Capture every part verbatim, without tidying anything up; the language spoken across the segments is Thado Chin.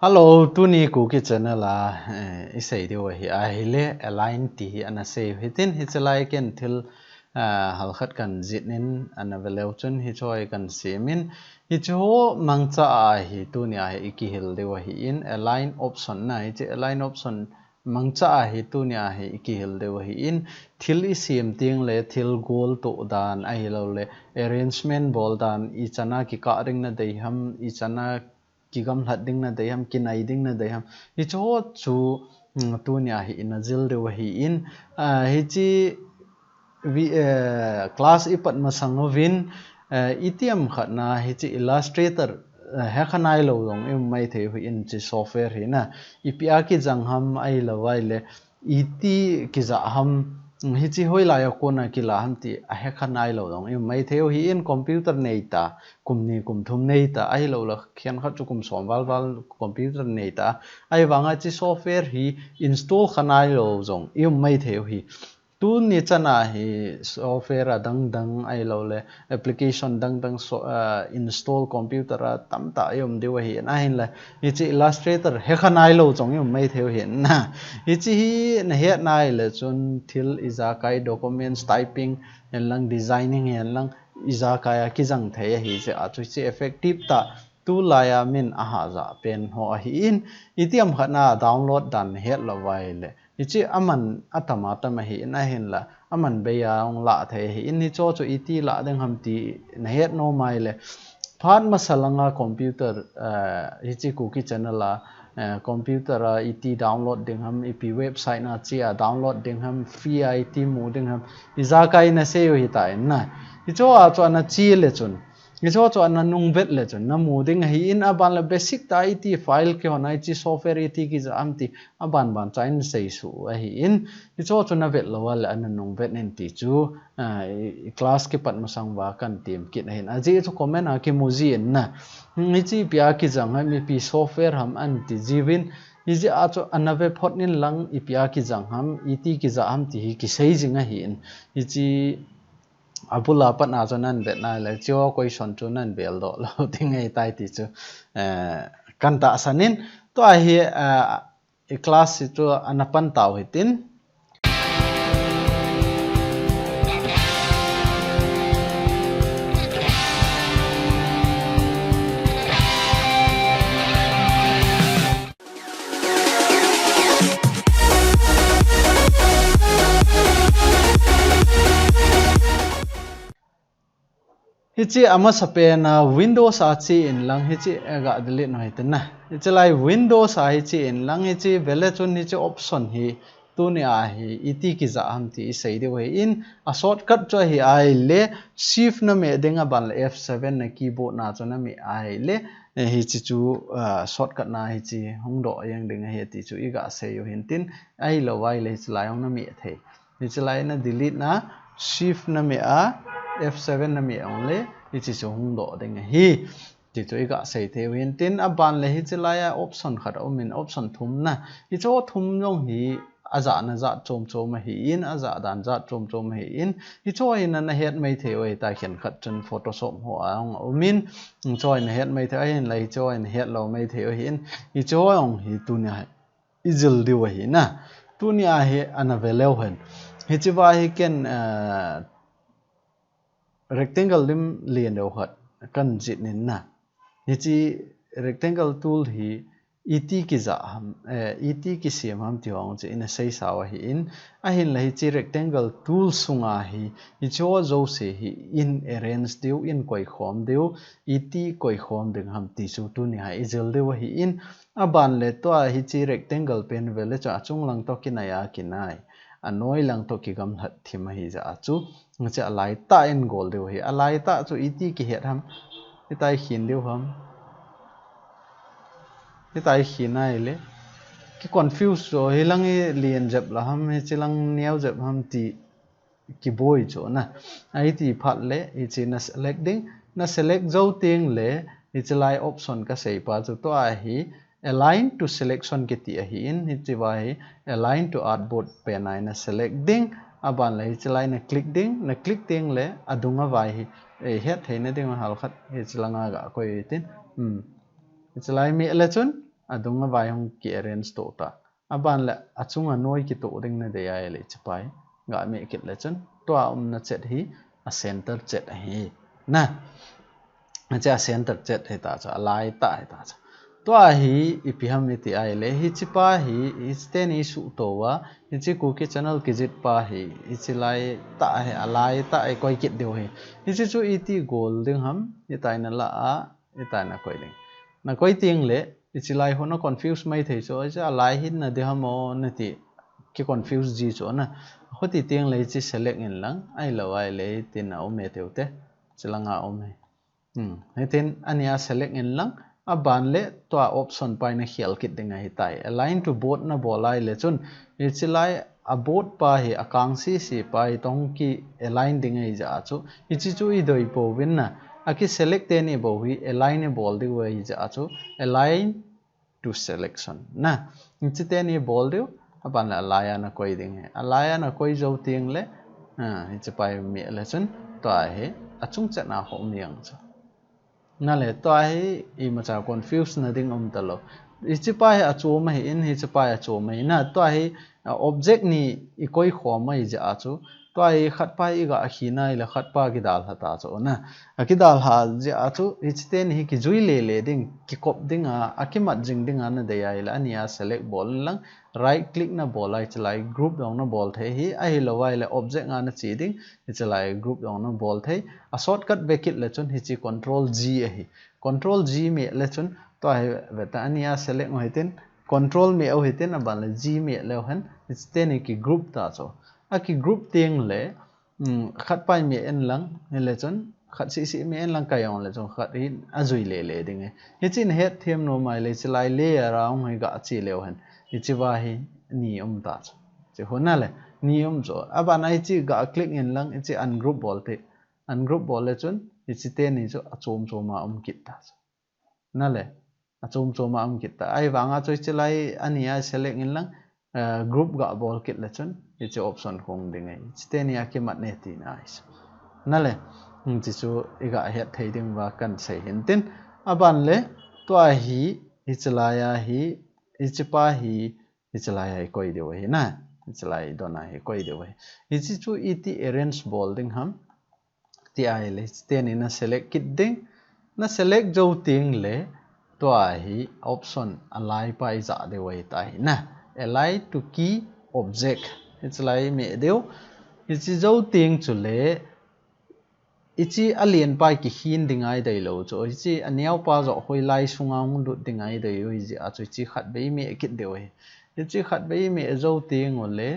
Hello, tuni Kuki channel a, eh, i sei diu ahi, ahile, align ti hi ana sei u hitin, hiche lai ken thil, ah, halkhat kan jih in ana ve leu chun, hiche hi kan siam in, hiche ho mangcha a hi tuni a hi i kihil diu ahi in, align option na, hiche align option mangcha a hi tuni a hi i kihil diu ahi in, thil i siam teng le, thil gol toh dan ahilou le, arrangement bol dan, i chan a kikah ding na dei ham, i chan a kigamlat ding na dei ham, kinai ding na dei ham. Hiche ho chu, mm, tuni a hi ina jil diu ahi in, ah, hiche vi-, eh, class i pat masang uvin, eh, i tiam khat na hiche Illustrator, eh, he kha nai lou jong i um mai thei u ahi in hiche software hi na. Ipi a kijang ham ahilou vai le, iti kija ham, hiche hoilai a kona kila ham ti a he kha nai lou jong i um mai thei u ahi in computer nei ta, kum ni kum thum nei ta, ahilou le khenkhat chu kum som val val computer nei ta. Ahivang a hiche software hi install kha nai lou jong i um mai thei u ahi. Tuni chan a hi software a dang dang ahilou le application dang dang so, ah, install computer a tamtah i um diu ahi in ahin le. Hiche Illustrator he kha nai lou jong i um mai thei u ahi in na. Hiche hi na het nai le chun thil ijakai documents typing hen lang designing hen lang ijakai a kijang thei ahi jeh a chu hiche effective tah tulai a min a hahjah pen ho ahi in i tiam khat na download dan na het lou vai le. Hiche aman atam atam ahi in ahin la, aman bei a hung la thei ahi in hiche chu iti la ding ham ti na het nom mai le. Phat masa langa computer, eh, hiche Kuki channel a, eh, computer a iti download ding ham, ipi website na che a download ding ham, free a iti mu ding ham, ijakai na sei u ahi ta in na. Hiche a chu ana che le chun. Hiche chu ana nung vet le chun na mu ding ahi in aban le basic tah iti file kihon a hiche software iti kija ham ti aban ban cha in sei suh ahi in hiche chu na vet lou a le ana nung vet in ti chu, ah, i, i class kipat masang uva kan tem kit ahi in ajeh chu comment a kimu ji in na. Hmm, hiche ipi a kijang ham ipi software ham an ti jiuvin hijeh a chu ana ve phot in lang ipi a kijang ham iti kija ham ti hi kisei jing ahi in hiche abul a pat na chu nan vet nai le, hiche ho question chu nan bel doh lou ding ahi tai ti chu, eh, kan tahsan in, tua hi, eh, i class hi chu ana pan tau hitin. Hiche amasa pen a Windows a che in lang hiche, eh, ga delete nu hitin na. Hiche lai Windows a hiche in lang hiche ve le chun hiche option hi tuni a hi iti kija ham ti i sei diu ahi in a shortcut chu ahi ai le shift na meh ding aban le F seven na keyboard na chu na meh ai le, eh, hiche chu, ah, shortcut na hiche hung doh jeng ding ahi ti chu i ga sei u hitin ahilou vai le hiche lai hung na meh thei. Hiche lai na delete na, shift na meh a, F seven na meh ong le, hiche chu hung doh ding ahi. Ti chu i ga sei thei u hitin, aban le hiche lai a option khat a um in, option thum na. Hiche thum jong hi, ajah na jat chom chom ahi in, ajah dan jat chom chom ahi in. Hiche hi na na het mai thei u ahi ta khenkhat chun Photoshop ho a hung um in. Hiche hi na het mai thei u ahi in, la hiche hi na het lou mai thei u ahi in. Hiche jong hi tuni a hi i jil diu ahi na. Tuni a hi ana ve leu hen. Hiche va hi ken, eh, rectangle lim lian deu khat kan jih in na. Hiche rectangle tool hi iti kija ham, eh, iti kisiam ham ti ho chu ina sei sau ahi in. Ahin la hiche rectangle tool sunga hi, hiche ho jouse hi in arrange diu, in koi khom diu, iti koi khom ding ham ti chu tuni a hi i jil diu ahi in. Aban le tua hiche rectangle pen ve le chu achung lang toh kinai a kinai. Anoi lang toh kigamlat thim ahi jeh a chu. Hiche alai tah in gol diu ahi. Alai tah chu iti kihet ham. Hitia i khin diu ham. Hitia i khin ai le. Ki confuse chu hilang hi lian jep la ham, hiche lang neo jep ham ti kiboi chu na. Ahi ti phat le, hiche na select ding, na select jou teng le, hiche lai option ka sei pa chu tua hi, align to selection kiti ahi in, hiche va hi, align to artboard pen a na select ding, aban le hiche lai na click ding, na click teng le, adung a va hi, eh, het theina ding a halkhat, hiche langa ga koi tin. Hmm. Hiche lai meh le chun, adung a vai hung ki arrange to ta. Aban le achung a noi kito ding nadei ahile hichepa hi ga meh kit le chun tua umna chet hi a center chet ahi. Na. Hiche a center chet hita chu, alai tah hita chu. Tua hi ipi ham iti ahile, hichepa hi, hiche teni suhto uva, hiche Kuki Channel kijih pa hi, hiche lai tah hi, alai tah hi koi kit diu ahi. Hiche chu iti gol ding ham, hitia na la a, hitia na koi ding. Na koi teng le, hiche lai ho na confuse mai thei chu, hiche alai hi na ding ham o nati, ki confuse ji chu na. Khuti teng le hiche select in lang, ahilou ahile hitin a um e tiu te, hiche langa um e. Hmm. Hitin ania select in lang, aban le tua option pa hi na khel kit ding ahitai. Align to board na bol ahile chun, hiche lai a board pa hi a kang sisi pa hi toh ki align ding ahi jeh a chu. Hiche chu i dei pouvin na, aki select teni bou hi align i bol diu ahi jeh a chu. Align to selection. Na, hiche teni bol diu, aban le alai a na koi ding ahi. Alai a na koi jou teng le, ah, hichepa hi meh le chun, tua hi, achung chet na ho um jeng chu. Na le, tua hi, imacha confuse na ding um talou. Hichepa hi achom ahin, hichepa hi achom ahin. Na, tua hi, ah, object ni i koi khom ahi jeh a chu, tua hi khatpa hi i ga khin ahile khatpa kidalha ta chu na. Akidalha jeh a chu, hiche teni hi kijui lele ding, kikop ding a, akimat jing ding a nadei ahile, ania select bol in lang, right click na bol a hiche lai group jong na bol thei ahi, ahilou ahile object a na che ding, hiche lai group jong na bol thei. A shortcut ve kit le chun hiche control G ahi. Control G meh le chun, tua hi ve ta ania select u hitin, control meh u hitin, aban le G meh leu hen, hiche teni ki group ta chu. Aki group teng le, um, khatpa hi meh in lang, hile chun, khat sisi meh in lang kei jong le chun, khat hi ajui lele ding e. Hiche in het them nom ahile, hiche lai layer a hung hi ga che leu hen. Hiche va hi ni um ta chu. Hiche ho na le, ni um chu. Aban a hiche ga click in lang, hiche ungroup bol thei. Ungroup bol le chun, hiche teni chu achom chom a um kit ta chu. Na le, achom chom a um kit ta. Ahivang a chu hiche lai ania select in lang, eh, group ga bol kit le chun, hiche option hung ding ahi. Hiche teni akimat ne tina ahi. Na le, hmm, hiche chu i ga het thei ding uva kan sei hin tin. Aban le, tua hi, hiche lai a hi, hichepa hi, hiche lai a hi koi diu ahi na. Hiche lai don a hi koi diu ahi. Hiche chu iti arrange bol ding ham. Ti ahile, hiche teni na select kit ding. Na select jou teng le, tua hi option alai pa i ja diu ahi ta hi na. Align to key object. Hiche lai meh diu. Hiche jou teng chu le, hiche alen pa kikhin ding ahi dei lou chu. Hiche aneo pa joh hoilai sunga hung lut ding ahi dei u ahi jeh a chu hiche khat vei meh kit diu ahi. Hiche khat vei meh jou teng u le,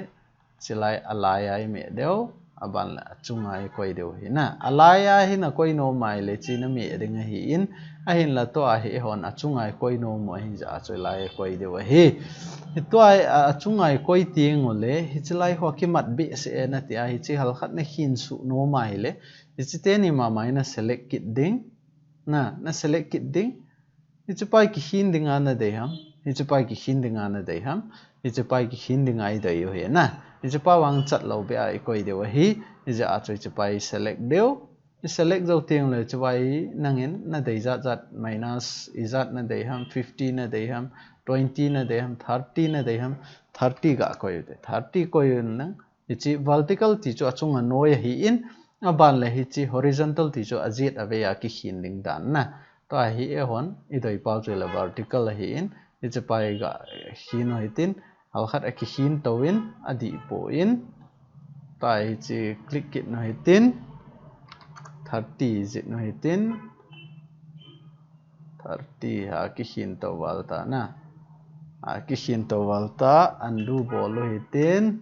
hiche lai alai a i meh diu, aban le achung a i koi diu ahi na. Alai a hi na koi nom ahile hiche na meh ding ahin, ahinla tua hi eihon achung a i koi nom u ahi jeh a chu lai a i koi diu ahi. Hitua hi a, achung a i koi teng u le, hiche lai ho kimat behseh e nati a, hiche halkhat na khin suh nom ahile, hiche teni mama hi na select kit ding, na, na select kit ding, hichepa hi kikhin ding a nadei ham, hichepa hi kikhin ding a nadei ham, hichepa hi kikhin ding a i dei u ahi na. Hichepa vang chat lou beh a i koi diu ahi, hijeh a chu hichepa hi select diu. I select jou teng le hichepa hi nangin nadei jat jat minus ijat nadei ham, fifty nadei ham, twenty nadei ham, thirty nadei ham, thirty ga koi u te. Thirty koi un lang, hiche vertical ti chu achung a noi ahin, aban le hiche horizontal ti chu ajet avei a kikhin ding dan na. Tua hi eihon i dei pau chu le vertical ahin, hichepa hi ga khin u hitin, halkhat a kikhin tou in, adih poi. Tua hiche click kit u hitin, thirty jih u hitin, thirty a kikhin tou val ta na. A kikhin tou val ta, undo bol u hitin,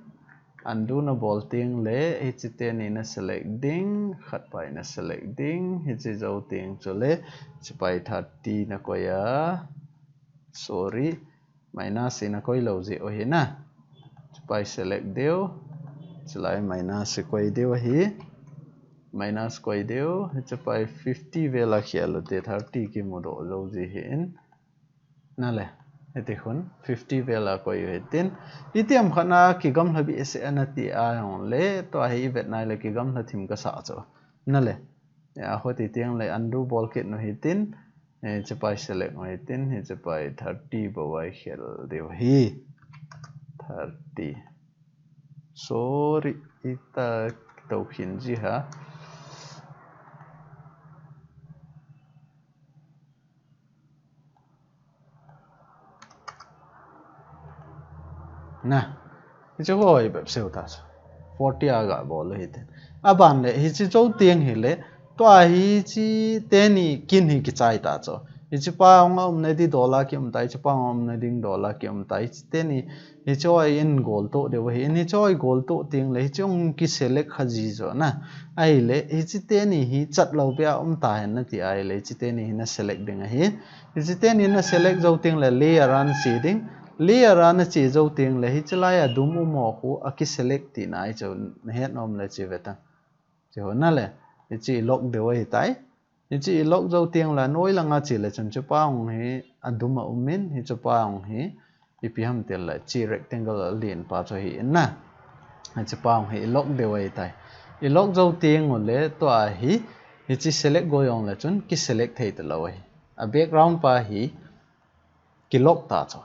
undo na bol teng le, hiche teni na select ding, khat pa hi na select ding, hiche jou teng chu le, hichepa hi thirty na koi a, sorry, minus hi na koi lou jeh u ahi na. Hichepa hi select diu, hiche lai minus hi koi diu ahi, minus koi diu, hichepa hi fifty vel a khel u te, thirty kimu doh jou ji ahin. Na le, hiti khun fifty vel a koi u hitin. Itiham khat na kigamla behseh a nati a jong le, tua hi i vet nai le kigamla thim ka sa chu. Na le, ya, khuti teng le undo bol kit u hitin. Hiche pa hi select u hitin, hiche pa hi thirty bou a i khel diu ahi. Thirty. Sorry, ita toukhin ji ha. Na, hiche ho hi bep seu ta chu. Forty a ga bol u hitin. Aban le, hiche jou teng hile, tua hiche teni kin hi kichai ta chu. Hiche pa hung a um na di dollar ki um ta, hiche pa hung a um na ding dollar ki um ta, hiche teni, hiche ho hi in gol toh diu ahi. In hiche ho hi gol toh teng le, hiche hung ki select kha ji jo na. Ahile, hiche teni hi chat lou beh a um ta hen na ti ahile, hiche teni hi na select ding ahi. Hiche teni na select jou teng le layer a na che ding. Layer a na che jou teng le hiche lai a dum um ho khu a ki select tina ahi chu na het nom le che ve ta. Che ho na le, hiche i lock diu ahi tai. Hiche i lock jou teng le noi lang a che le chun chu pa hung hi a dum a um in, hiche pa hung hi ipi ham ti le, hiche rectangle a len pa chu hi in na. Hiche pa hung hi i lock diu ahi tai. I lock jou teng u le tua hi, hiche select go jong le chun ki select thei ta lou ahi. A background pa hi ki lock ta chu.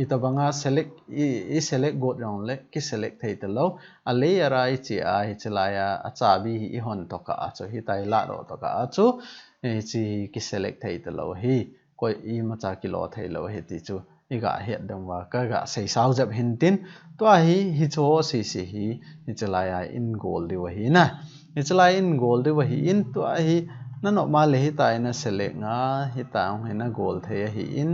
Itobang a select, i, i select got jong le ki select thei ta lou. A layer a i che a hiche lai a, a chabi hi i hon tokah a chu, hitia i ladoh tokah a chu, hiche hi ki select thei ta lou ahi. Koi imacha ki lo thei lou ahi ti chu i ga het dem uva, ka ga sei sao jep hin tin, tua hi, hiche ho sese hi, hiche lai a in gol diu ahi na. Hiche lai in gol diu ahi in, tua hi, na nop ma le hitia na select nga, hitia hung hi na gol thei ahi in,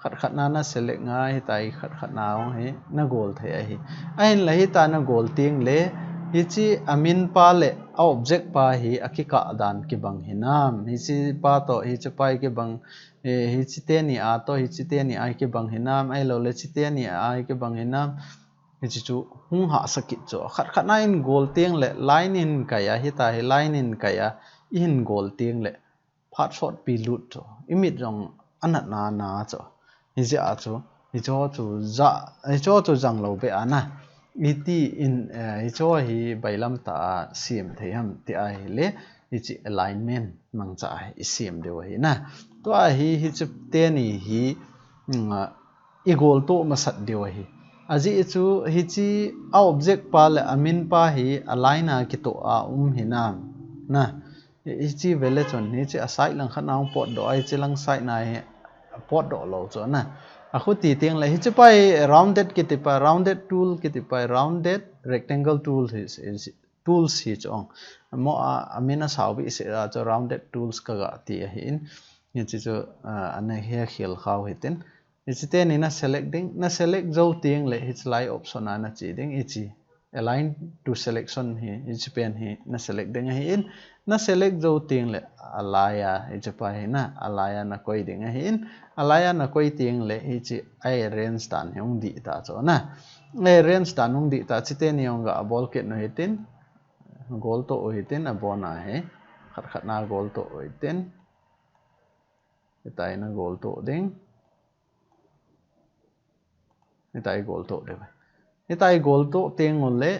khat khat na na select nga, hitia khat khat na hung hi na gol thei ahi. Ahin le hitia na gol teng le, hiche a min pa le a object pa hi a kikah dan kibang hinam. Hiche pa toh, hiche pa hi kibang, eh, hiche teni a toh, hiche teni a hi kibang hinam, ahilou le hiche teni a hi kibang hinam. Hiche chu hung hahsa kit chu. Khat khat na in gol teng le, line in kai a, hitia hi line in kai a, i hin gol teng le, phat sot pi lut chu. I mit jong a nat na na chu. Hijeh a chu, hiche ho chu ja, hiche ho chu jang lou beh a na. Iti in, eh, hiche ho hi bailam tah a sem thei ham ti ahile, hiche alignment mangcha a i sem diu ahi na. Tua hi, hiche teni hi, mm, a, i gol toh masat diu ahi. Ajeh chu hiche a object pa le a min pa hi a line a kitoh a um hinam. Na, hiche ve le chun hiche a side lang khat na hung potdoh a, hiche lang side na hi potdoh lou chu na. A khuti teng le hiche pa hi rounded kiti pa, rounded tool kiti pa, rounded rectangle tool hi, hi, tools hi chu ong. Mo a, a min a sao behseh a chu rounded tools ka ga ti ahi in. Hiche chu, a, ana he khel khau hitin. Hiche teni na select ding, na select jou teng le hiche lai option a na che ding, hiche align to selection hi, hiche pen hi na select ding ahi in, na select jou teng le a lai a, hiche pa hi na, a lai a na koi ding ahi in, a lai a na koi teng le hiche a arrange dan hi hung dih ta chu na. A arrange dan hung dih ta, hiche teni hung ga bol kit u hitin, gol toh u hitin, abon a hi, khat khat na gol toh u hitin. Hitia na gol toh ding. Hitia i gol toh ding. Hitia i gol toh teng u le,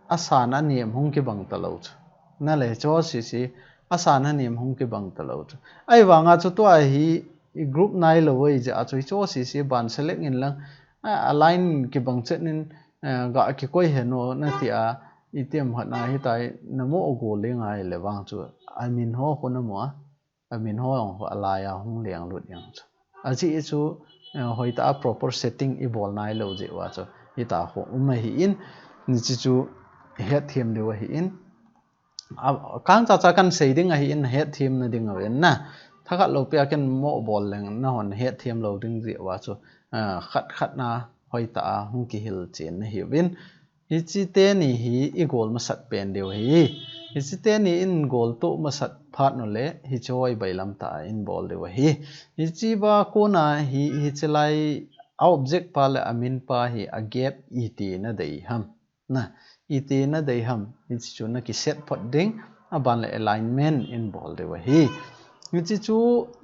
a san a nem hung kibang ta lou chu. Na le hiche ho sese, a san a nem hung kibang ta lou chu. Ahivang a chu tua hi i group nai lou ahi jeh a chu hiche ho sese ban select in lang, a, a line kibang chet in, eh, ga kikoi hen o na ti a, itiham khat na hitia na mo gol le ngai le vang chu. A min ho khu na mo a. A min ho jong khu a lai a hung leng lut jeng chu. Ajeh chu, eh, hoitah a proper setting i bol nai lou jeh uva chu. Hitia khu um ahi in, hiche chu hetthem diu ahi in. A, kang cha cha kan sei ding ahi in, hetthem na ding ahi in na. Thakhat lou pi a ken mo bol leng na hon hetthem lou ding jeh uva chu. Eh, khat khat na hoitah a hung kihil chen na hiuvin. Hiche teni hi i gol masat pen diu ahi. Hiche teni in gol toh masat phat u le, hiche ho hi bailam tah a in bol diu ahi. Hiche va kona hi, hiche lai a object pa le a min pa hi a gap iti na dei ham. Na, iti na dei ham. Hiche chu na kiset phot ding. Aban le alignment in bol diu ahi. Hiche chu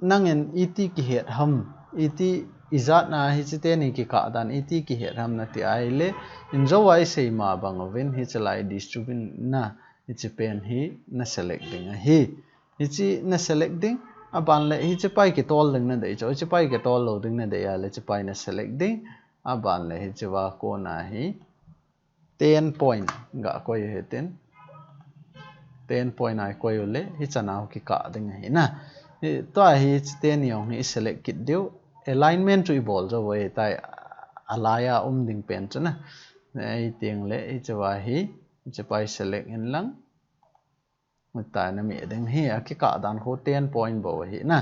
nangin iti kihet ham, iti ijat na hiche teni kikah dan iti kihet ham na ti ahile, in jou a i sei ma bang uvin hiche lai distribute na hiche pen hi na select ding ahi. Hiche na select ding, Aban le hiche pa hi kitol ding nadei chu, hiche pa hi kitol lou ding nadei a le hiche pa hi naselect ding. Aban le hiche va kona hi ten point gakoi u hitin. Ten point a ikoi u le hichan a kikah ding ahi na. Tua hi hiche teni jong hi iselect kit diu. Alignment chu ibol jou u ahitai, alai a um ding pen chu na. Ahiteng le hiche va hi, hiche pa hi select in lang. Hitia nameh ding hi, akikah dan khu ten point bou ahi na.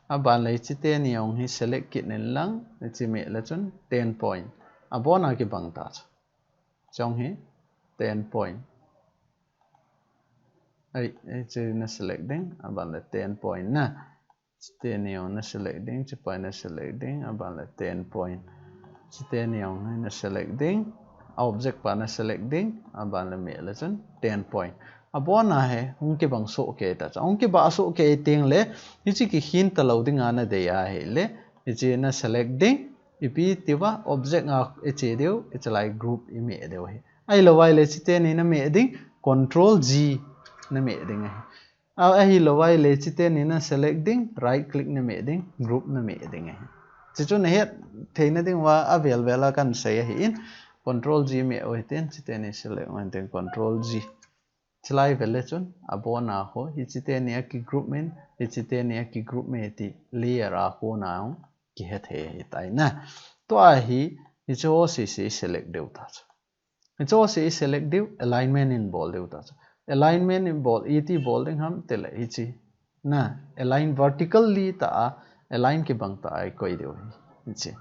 Aban le hiche teni jong hi select kit in lang, hiche meh le chun ten point. Abon a kibang ta chu. Chong hi ten point. Ai, hiche naselect ding, aban le ten point na. Hiche teni jong naselect ding, hiche pa hi naselect ding, aban le ten point. Hiche teni jong hi naselect ding, a object pa naselect ding, aban le meh le chun ten point. Abon a hi hung kibang soh kei ta chu. Hung kibang soh kei teng le, hiche kikhen talou ding a nadei ahile, hiche naselect ding, ipi tia object a iche diu, hiche lai group imeh diu ahi. Ahilou ahile hiche teni nameh ding, control G nameh ding ahi. Ahilou ahile hiche teni naselect ding, right click nameh ding, group nameh ding ahi. Hiche chu nahet theina ding uva avel vel a kahin sei ahin, control G meh u hitin, hiche teni select u hitin, control G. Hiche lai vel le chun, abon a khu, hiche teni akigroup in, hiche teni akigroup in ti layer a kona jong kihe thei ahitai na. Tua hi, hiche ho sese iselect diu ta chu. Hiche ho sese iselect diu, alignment in bol diu ta chu. Alignment in bol, iti bol ding ham tile hiche. Na, align vertically tah a, align kibang tah a ikoi diu ahi. Hiche.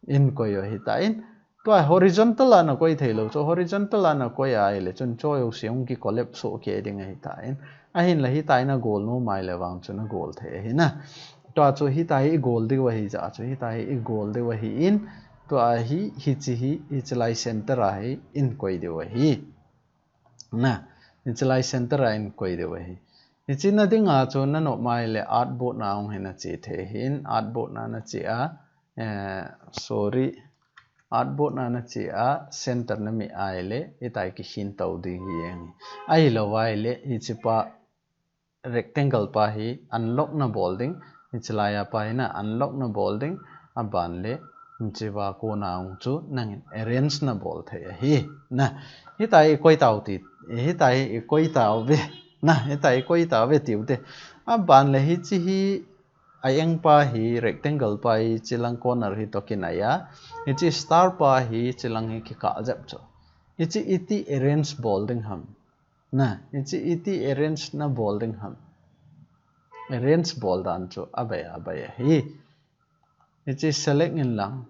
Ikoi u ahitan. Tua horizontal a nakoi theilou chu, horizontal a nakoi ahile chun chu jouse hung kicollapse soh kei ding ahitan. Ahinla hitia nagol nom ahile vang chu nagol thei ahi na. Tua chu hitia hi igol diu ahi jeh chu, hitia hi igol diu ahin. Tua hi, hiche hi, hiche lai center a hi, ihin koi diu ahi. Na, hiche lai center a ihin koi diu ahi. Hiche na ding a chu nanop ahile artboard na hung hi nache thei ahin, artboard na nache a, eh, sorry, artboard na nache a, center nameh ahile, hitia hi kikhen tou ding ahi. Ahilou ahile, hiche pa rectangle pa hi unlock nabol ding, hiche lai a pa hi na unlock nabol ding, aban le, hiche va kona hung chu nangin arrange nabol thei ahi. Na, hitia hi ikoi tau ti, hitia hi ikoi tauve, na, hitia hi ikoi tauve tiu te. Aban le hiche hi, a eng pa hi, rectangle pa hi, hiche lang corner hi toh kinai a, hiche star pa hi, hiche lang hi kikah jep chu. Hiche iti arrange bol ding ham. Na, hiche iti arrange nabol ding ham. Arrange bol dan chu abai abai ahi. Hiche select in lang.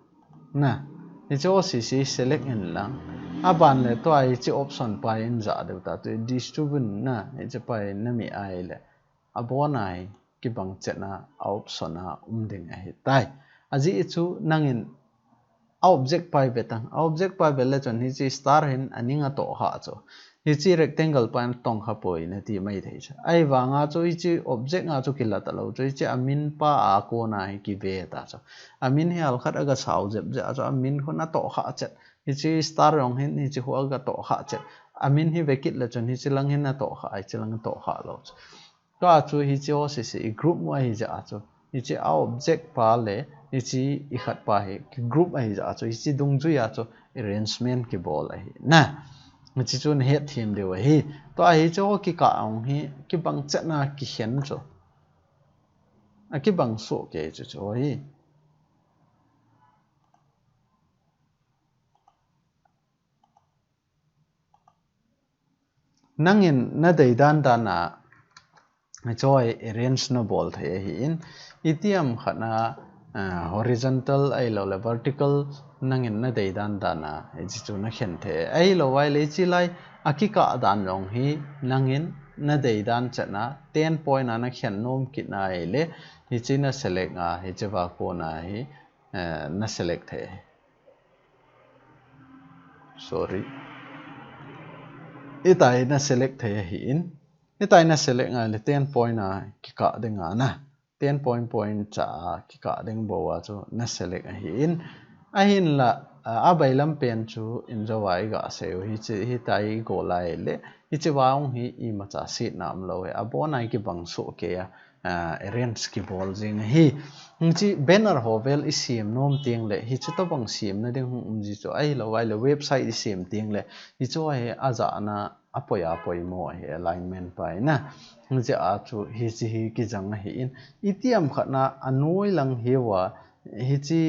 Na, hiche ho sese select in lang. Aban le tua hiche option pa hi ihin jah diu ta chu, distribute na, hiche pa hi nameh ahile. Abon a hi kibang chet na a option a um ding ahitai. Ajeh chu nangin a object pa hi ve tan, a object pa hi ve le chun hiche star hin aning atoh kha chu. Hiche rectangle pa hin atong kha poi nati mai thei chu. Ahivang a chu hiche object a chu kila talou chu, hiche amin pa a kona hi kive ta chu. Amin hi halkhat aga sao jep jeh a chu, amin khu atoh kha chet. Hiche star jong hin hiche khu aga toh kha chet. Amin hi ve kit le chun hiche lang hin atoh kha, hiche lang atoh kha lou chu. Tua chu hiche ho sese igroup u ahi jeh a chu. Hiche a object pa le, hiche ikhat pa hi kigroup ahi jeh a chu. Hiche dungjui a chu arrangement kibol ahi. Na, hiche chu nahet them diu ahi. Tua hiche ho kikah a hung hi, kibang chet na kikhen chu. Akibang soh kei chu chu ahi. Nangin nadei dan dan a, hiche hi arrange nabol thei ahin, itiham khat na, ah, horizontal ahilou le vertical nangin nadei dan dan a, hiche chu nakhen thei. Ahilou ahile hiche lai, akikah dan jong hi nangin nadei dan chet na, ten point a nakhen nom kit na ahile, hiche naselect a, hiche va kona hi, eh, naselect thei. Sorry. Hitia hi naselect thei ahin. Hitia hi naselect a ahile ten point a kikah ding ana. Ten point point cha a kikah ding bou a chu naselect ahin. Ahinla, a, abailam pen chu injo a iga sei u hiche, hitia hi igol a ahile. Hiche va hung hi imacha setna umlou ahi. Abon a hi kibang soh kei a. uh, arrange kibol jing ahi. Hiche banner ho vel i sem nom teng le, hiche tobang semna ding hung um ji chu ahilou vai le, website i sem teng le, hiche hi ajana apoi a poimo ahi alignment pa in a. Hiche a chu hiche hi kijang ahi in, itiham khat na anoi lang hiva, hiche,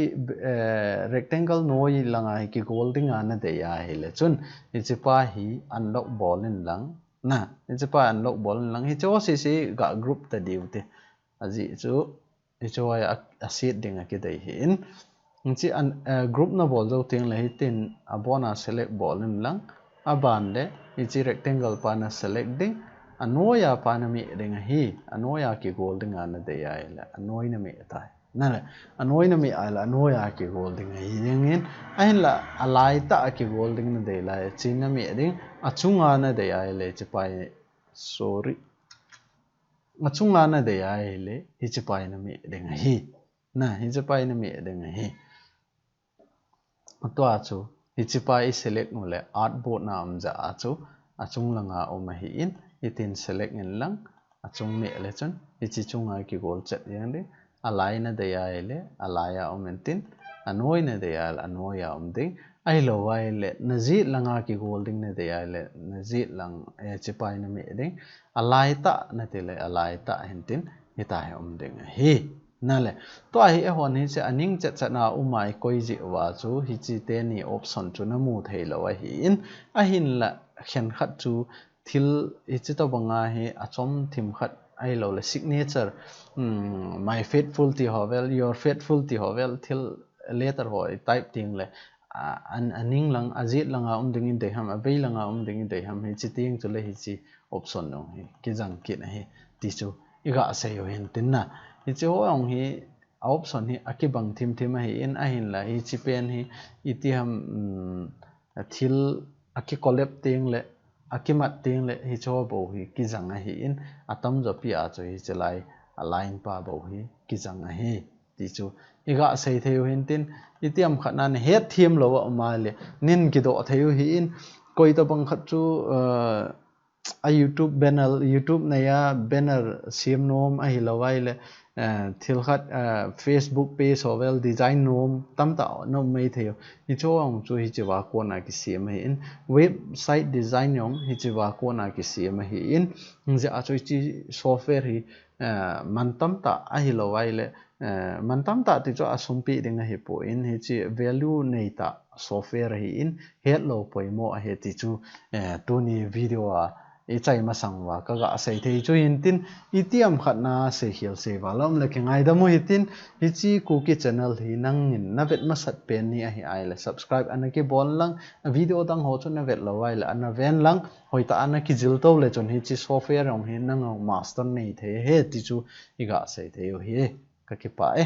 eh, rectangle noi langa hi kigol dinga nadei ahile chun, hiche pa hi unlock bol in lang, na, hiche pa unlock bol in lang, hiche ho sese ga group ta diu te. Ajeh chu, hiche ho a, a set ding a kidei ahi in. Hiche an, eh, group nabol jou teng le hitin abona select bol in lang, aban le hiche rectangle pa na select ding, anoiya pa nameh ding ahi, anoiya kigol dinga nadei ahile, anoi nameh tai. Nale, anoi nameh ahile, anoiya kigol ding ahi ding in, ahinla, alai tah a kigol ding nadei lai, hiche nameh ding, achunga nadei ahile, hiche pa hi, sorry. Achunga nadei ahile, hiche pa hi nameh ding ahi. Na, hiche pa hi nameh ding ahi. Tua chu, hiche pa i select u le, artboard na um ja a chu, achung langa um ahi in, hitin select in lang, achung meh le chun, hiche chunga kigol chet jeng ding, alai nadei ahile, alai a um in tin, anoi nadei ahile, anoi a um ding, ahilou vai le, najet langa kigol ding nadei ahile, najet lang, eh, hiche pa hi nameh ding, alai tah nati le, alai tah hin tin, hitia hi um ding ahi. Nale, tua hi eihon hiche aning chet chet na um a i koi jeh uva chu, hiche teni option chu namu thei lou ahi in, ahinla khenkhat chu thil hiche tobanga hi achom thim khat ahilou le signature, um, my faithful ti ho vel, your faithful ti ho vel, thil letter ho i type teng le, a, an, aning lang, ajet langa um ding i dei ham, avei langa um ding i dei ham, hiche teng chu le hiche option jong hi kijang kit ahi, ti chu i ga sei u hin tin na. Hiche ho jong hi, a option hi akibang thim thim ahi in, ahinla hiche pen hi itiham, um, thil aki collab teng le, akimat teng le, hiche ho bou hi kijang ahi in, atamjo pi a chu hiche lai, a line pa bou hi kijang ahi, ti chu i ga sei thei u hin tin, itiham khat na nahet them lou a um a le, nin kidoh thei u ahi in, koi tobang khat chu, uh, a YouTube banner, YouTube neiya banner sem nom ahilou vai le, eh, thil khat, eh, Facebook page ho vel design nom tamtah na um mai thei u. Hiche ho jong chu hiche va kona kisem ahi in, website design jong hiche va kona kisem ahi in, hijeh a chu hiche software hi, eh, man tamtah ahilou vai le, eh, man tamtah ti chu asum peh ding ahipoi in, hiche value neitah software ahi in, hetlou poimo ahi ti chu, eh, tuni video a i chai masang uva ka ga sei thei chu hin tin, itiham khat na sei khel sei val a um le kingaidam u hitin, hiche Kuki channel hi nangin na vet masat pen ni ahi ahile subscribe ana kibol lang, a video dang ho chu na vet lou ahile ana ven lang, hoitah a na kijil to le chun hiche software jong hi nang jong master nei thei ahi ti chu i ga sei thei u ahi, ka kipah e.